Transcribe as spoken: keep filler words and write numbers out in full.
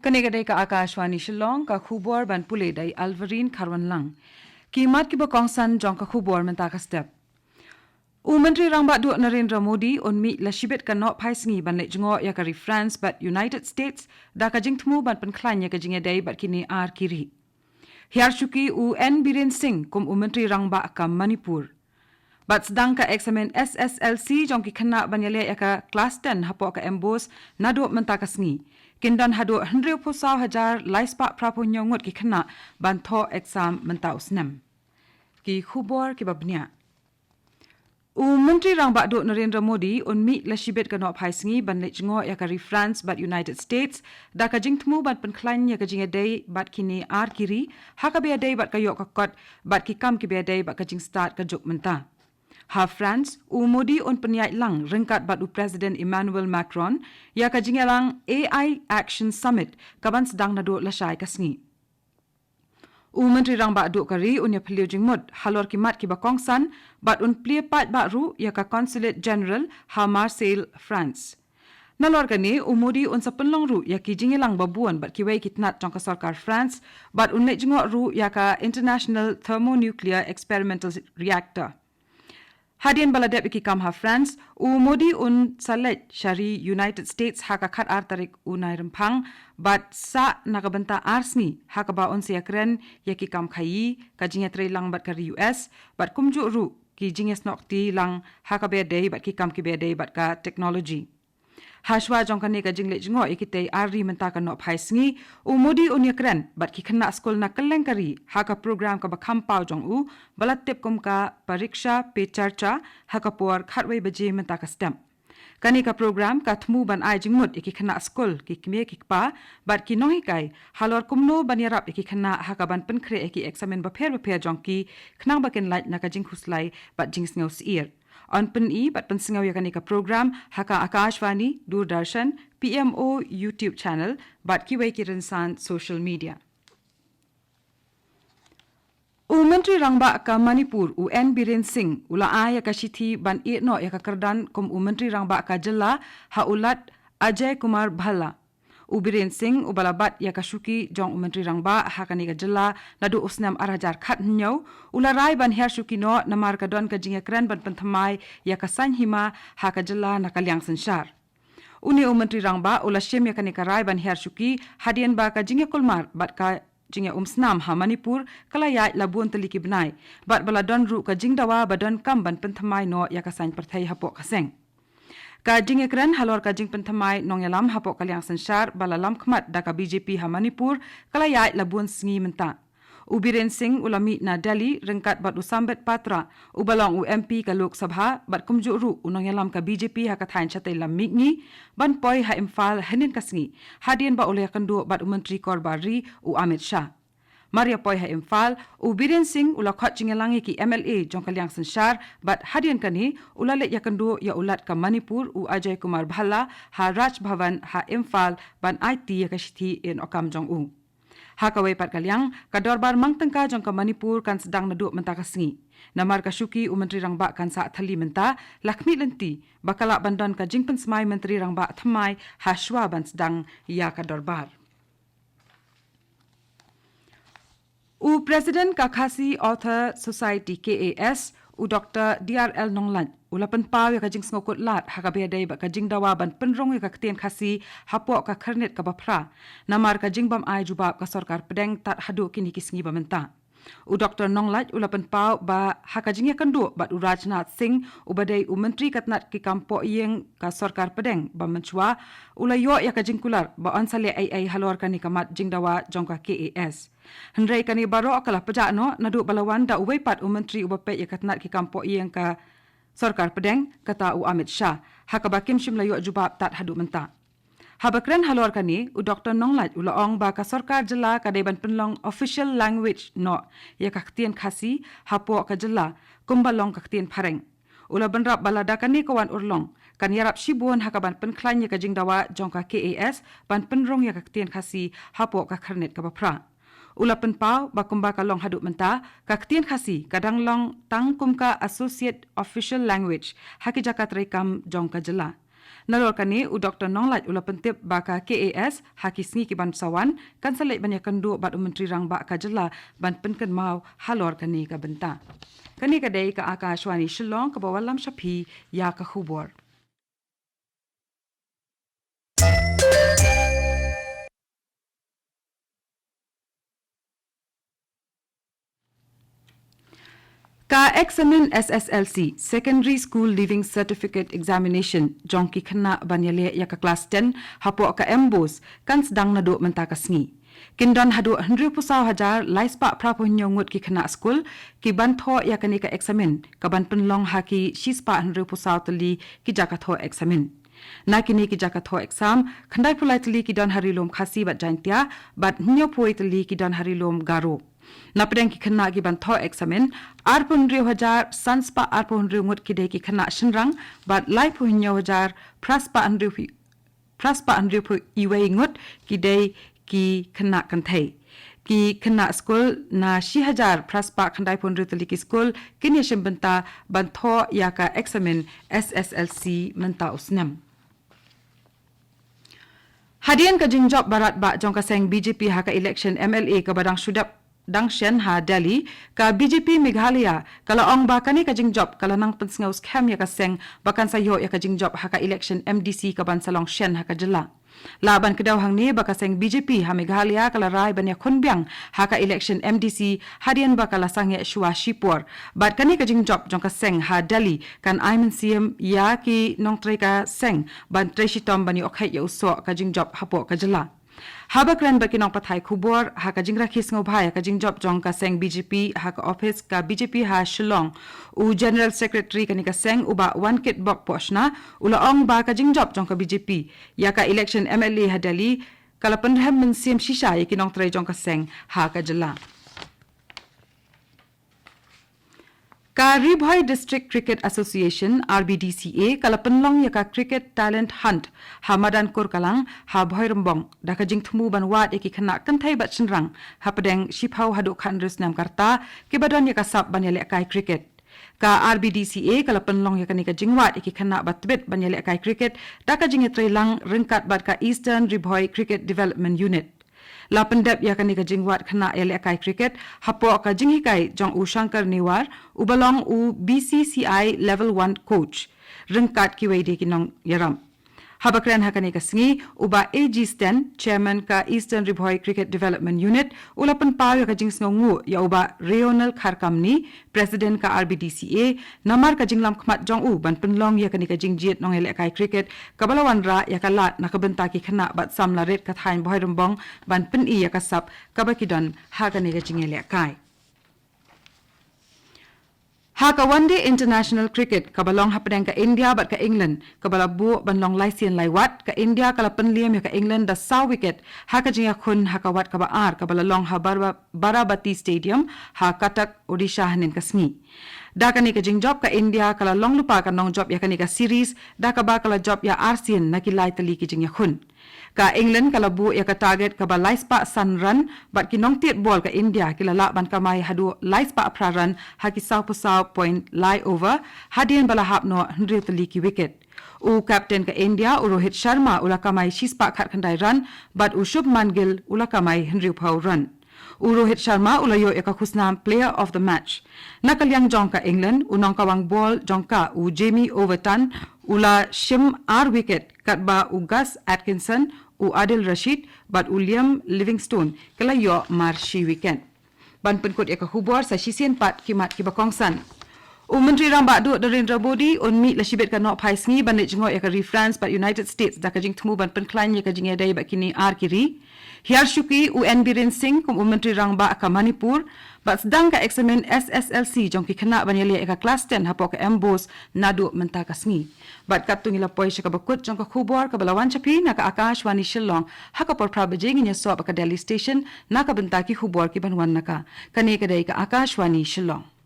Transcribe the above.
Kane ka dei ka Akashvani Shillong, ka khubor ban pule da i Alvarine Kharwanlang. Ki mat kiba kongsan jong ka khubor mynta ka step. U Myntri Rangbah Duh Narendra Modi un mih la shibit ka nohphai sngi ban leit jngoh ïa ka ri France bad United States da ka jingthmu ban pynkhlaiñ ïa ka jingïadei bad kine ar ki ri. Hiar shuki u N Biren Singh kum u Myntri Rangbah ka Manipur. Bad sdang ka eksamin S S L C jong ki khynnah ban ïaleh ïa ka klas ten hapoh ka MBOSE naduh mynta ka sngi. Kin don haduh hynriewphew saw hajar laispah phraphew hynñiew ngut ki khynnah ban thoh eksam mynta u snem. Ki khubor kiba bniah. U Myntri Rangbah Duh Narendra Modi un mih la shibit ka nohphai sngi ban leit jngoh ïa ka ri France bad United States da ka jingthmu ban pynkhlaiñ ïa ka jingïadei bad kine ar ki ri ha kaba ïadei bad ka ïoh ka kot bad ki kam kiba ïadei bad ka jingstad ka juk mynta. Ha France, u Modi un pynïaid lang ryngkat bad u President Emmanuel Macron ïa ka jingïalang A I Action Summit kaban sdang naduh lashai ka sngi. U Myntri Rangbah Duh ka ri un ïaphylliew jingmut halor ki mat kiba kongsan bad un plie paidbah ruh ïa ka Consulate General ha Marseille, France. Nalor kane, u Modi un sa pynlong ruh ïa ki jingïalang babun bad kiwei ki tnat jong ka sorkar France bad un leit jngoh ruh ïa ka International Thermonuclear Experimental Reactor. Hadien ba la dep ïa ki kam ha France, u Modi un sa leit sha ri United States ha ka khatar tarik u Nairympang bad sah na ka bynta ar sngi ha kaba un sa ïakren ïa ki kam khaïi, ka jingïatreilang bad ka ri U S bad kumjuh ruh ki jingïasnoh kti lang ha kaba ïadei bad ki kam kiba ïadei bad ka technology. Hashwa jong kane ka jingleit jngoh ïa kitei ar ri mynta ka nohphai sngi, u Modi un ïakren bad ki khynnah skul na kylleng ka ri ha ka program kaba kham paw jong u ba la tip kum ka Pariksha Pe Charcha ha ka por khatwei baje mynta ka step. Kane ka program ka thmu ban ai jingmut ïa ki khynnah skul, ki kmie ki kpa bad ki nonghikai halor kumno ban ïarap ïa ki khynnah ha kaban pynkhreh ïa ki eksamin bapher bapher jong ki khnang ba kin lait na ka jingkhuslai bad jingsngew syier. Yn pyni bad pynsngew ïa kane ka program ha ka Akashvani, Doordarshan, P M O YouTube channel bad kiwei ki rynsan social media. U Myntri Rangbah ka Manipur, u N Biren Singh, u la ai ïa ka shithi ban ïehnoh ïa ka kyrdan kum u Myntri Rangbah ka jylla ha u Lat Ajay Kumar Bhalla. U Biren Singh, uba la bat ïa ka shuki jong u Myntri Rangbah ha kane ka jylla naduh u snem ar hajar khathynñiew, u la rai ban hiar shuki noh namar ka don ka jingïakren ban pynthymmai ïa ka saiñ hima ha ka jylla na ka liang synshar. Une u Myntri Rangbah u la shim ïa kane ka rai ban hiar shuki hadien ba ka jingïakulmar bad ka jingïaumsnam ha Manipur ka la ïaid la bun tylli ki bnai bad ba la don ruh ka jingdawa ba donkam ban pynthymmai noh ïa ka saiñ pyrthei hapoh ka seng. Ka jingïakren halor ka jingpynthymmai nongïalam hapoh ka liang synshar ba la lam khmat da ka B J P ha Manipur ka la ïaid la bun sngi mynta. U Biren Singh u la mih na Delhi ryngkat bad u Sambit Patra, uba long u M P ka Lok Sabha bad kumjuh ruh u nongïalam ka B J P ha ka thaiñ shatei lam mihngi, ban poi ha Imphal hynnin ka sngi hadien ba u la ïakynduh bad u Myntri Korbar Ri u Amit Shah. Mar ïa poi ha Imphal, u Biren Singh u la khot jingïalang ïa ki M L A jong ka liang synshar bad hadien kane u la leit ïakynduh ïa u Lat ka Manipur u Ajay Kumar Bhalla ha Raj Bhavan ha Imphal ban aiti ïa ka shithi ïehnoh kam jong u. Ha kawei pat ka liang, ka dorbar mang tyngka jong ka Manipur kan sdang naduh mynta ka sngi. Namar ka shuki u Myntri Rangbah kan sah thylli mynta, la khmih lynti ba ka lah ban don ka jingpynsmai Myntri Rangbah thymmai hashwa ban sdang ïa ka dorbar. U President ka Khasi Author Society, K A S, u Doktor D R L Nonglait u la pynpaw ïa ka jingsngewkut lad ha kaba ïadei bad ka jingdawa ban pynrung ïa ka ktien Khasi hapoh ka khyrnit kaba phra, namar ka jingbym ai jubab ka sorkar pdeng tad haduh kine ki sngi ba mynta. U Doktor Nonglait u la pynpaw ba ha ka jingïakynduh bad u Rajnath Singh uba dei u Myntri ka tnat ki kam pohïing ka sorkar pdeng ba mynshuwa, u la ïoh ïa ka jingkular ba yn sa leh ei ei halor kane ka mat jingdawa jong ka K A S. Hynrei kane baroh ka la pjah noh naduh ba la wan da uwei pat u Myntri uba peit ïa ka tnat ki kam pohïing ka sorkar pdeng, kata u Amit Shah, ha kaba kim shym la ïoh jubab tad haduh mynta. Haba kren halor kane, u Doktor Nonglait u la ong ba ka sorkar jylla ka dei ban pynlong official language noh ïa ka ktien Khasi hapoh ka jylla kumba long ka ktien phareng. U la bynrap ba lada kane ka wan urlong, kan ïarap shibun ha kaban pynkhlaiñ ïa ka jingdawa jong ka K A S ban pynrung ïa ka ktien Khasi hapoh ka khyrnit kaba phra. U la pynpaw ba kumba ka long haduh mynta, ka ktien Khasi ka dang long tang kum ka associate official language ha ki jaka treikam jong ka jylla. Nalor kane u Doktor Nonglait u la pyntip ba ka K A S ha ki sngi ki ban sa wan kan sa leit ban ïakynduh bad u Myntri Rangbah ka jylla ban pynkynmaw halor kane ka bynta. Kane ka dei ka Akashvani Shillong kaba wallam sha phi ïa ka khubor. Ka eksamin S S L C, Secondary School Leaving Certificate Examination, jong ki khynnah ban ïaleh ïa ka klas ten hapoh ka MBOSE, kan sdang naduh mynta ka sngi. Kin don haduh hynriew phew saw hajar lai spah phra phew hynñiew ngut ki khynnah skul ki ban thoh ïa kane ka eksamin, ka ban pynlong ha ki shi spah hynriew phew saw tylli ki jaka thoh eksamin. Na kine ki jaka thoh exam, khyndai phew lai tylli ki don ha Ri Lum Khasi bad Jaintia, bad hynñiew phew tylli ki don ha Ri Lum Garo. Na pdeng ki khynnah ki ban thoh eksamin, ar phew hynriew hajar san spah ar phew hynriew ngut ki dei ki khynnah shynrang, bad lai phew hynñiew hajar phra spah hynriew phew, phra spah hynriew phew wei ngut ki dei ki khynnah kynthei. Ki khynnah skul na shi hajar phra spah khyndai phew hynriew tylli ki skul kin ïashim bynta ban thoh ïa ka eksamin S S L C mynta u snem. Hadien ka jingjop ba radbah jong ka seng B J P ha ka election M L A kaba dang shu dep dang shen ha Delhi, ka B J P Meghalaya ka la ong ba kane ka jingjop ka la nang pynsngew skhem ïa ka seng ba kan sa ïoh ïa ka jingjop ha ka election M D C ka ban sa long shen ha ka jylla. Lah ban kdew hangne ba ka seng B J P ha Meghalaya ka la rai ban ïakhun biang ha ka election M D C hadien ba ka la sangeh shuwa shipor. Bad kane ka jingjop jong ka seng ha Delhi kan ai mynsiem ïa ki nongtrei ka seng ban trei shitom ban ïoh kheit ïa u soh ka jingjop hapoh ka jylla. Haba kren bad ki nongpathai khubor ha ka jingrakhe sngewbha ïa ka jingjop jong ka seng B J P ha ka ophis ka B J P ha Shillong, u General Secretary kane ka seng u Bah Wankitbok Pohshna u la ong ba ka jingjop jong ka B J P ïa ka election M L A ha Delhi ka la pynrhem mynsiem shisha ïa ki nongtrei jong ka seng ha ka jylla. Ka Ri Bhoi District Cricket Association, R B D C A, ka la pynlong ïa ka Cricket Talent Hunt ha madan Kurkalang ha Bhoirymbong da ka jingthmu ban wad ïa ki khynnah kynthei bad shynrang hapdeng shiphew haduh khathynriew snem ka rta kiba don ïa ka sap ban ïalehkai cricket. Ka R B D C A ka la pynlong ïa kane ka jingwad ïa ki khynnah ba tbit ban ïalehkai cricket da ka jingïatreilang ryngkat bad ka Eastern Ri Bhoi Cricket Development Unit. La pyndep ïa kane ka jingwad khynnah ïalehkai cricket hapoh ka jinghikai jong u Shankar Newar uba long u B C C I Level One coach ryngkat kiwei de ki nongïarap. Haba kren ha kane ka sngi, u Bah A G Sten, Chairman ka Eastern Ri Bhoi Cricket Development Unit, u la pynpaw ïa ka jingsngewnguh ïa u Bah Reonel Kharkamni, President ka R B D C A, namar ka jinglamkhmat jong u ban pynlong ïa kane ka jingjied nongïalehkai cricket kaba la wanrah ïa ka lad na ka bynta ki khynnah bad samla rit ka thaiñ Bhoirymbong ban pyni ïa ka sap kaba ki don ha kane ka jingïalehkai. Ha ka One Day International Cricket kaba long hapdeng ka India bad ka England kaba la buh ban long lai sien lai wat, ka India ka la pynliem ïa ka England da saw wicket ha ka jingïakhun ha ka wat kaba ar kaba la long ha Barba-, Barabati Stadium ha Cuttack, Odisha hynnin ka sngi. Da kane ka jingjop ka India ka la long lypa ka nongjop ïa kane ka series da kaba ka la jop ïa arsien na ki lai tylli ki jingïakhun. Ka England ka la buh ïa ka target kaba lai spah san run bad ki nongtied bol ka India ki la lah ban kamai haduh lai spah phra run ha ki saw phew saw point lai over hadien ba la hap noh hynriew tylli ki wicket. U captain ka India u Rohit Sharma u la kamai shi spah khatkhyndai run bad u Shubman Gill u la kamai hynriew phew run. U Rohit Sharma u la ïoh ïa ka khusnam Player of the Match. Na ka liang jong ka England, u nongkawang bol jong ka u Jamie Overton u la shim ar wicket katba u Gus Atkinson, u Adil Rashid bad u Liam Livingstone ki la ïoh mar shi wicket. Ban pynkut ïa ka khubor sa shisien pat ki mat kiba kongsan. U Myntri Rangbah Duh Narendra Modi un mih la shibit ka nohphai sngi ban leit jngoh ïa ka ri France bad United States da ka jingthmu ban pynkhlaiñ ïa ka jingïadei bad kine ar ki ri. Hiar shuki u N Biren Singh kum u Myntri Rangbah ka Manipur bad sdang ka eksamin S S L C jong ki khynnah ban ïaleh ïa ka klas ten hapoh ka MBOSE naduh mynta ka sngi. Bad katto ngi la poi sha kaba kut jong ka khubor kaba la wan sha phi na ka Akashvani Shillong, ha ka por phra baje ngin ïasoh bad ka Delhi Station na ka bynta ki khubor ki ban wan na ka. Kane ka dei ka Akashvani Shillong.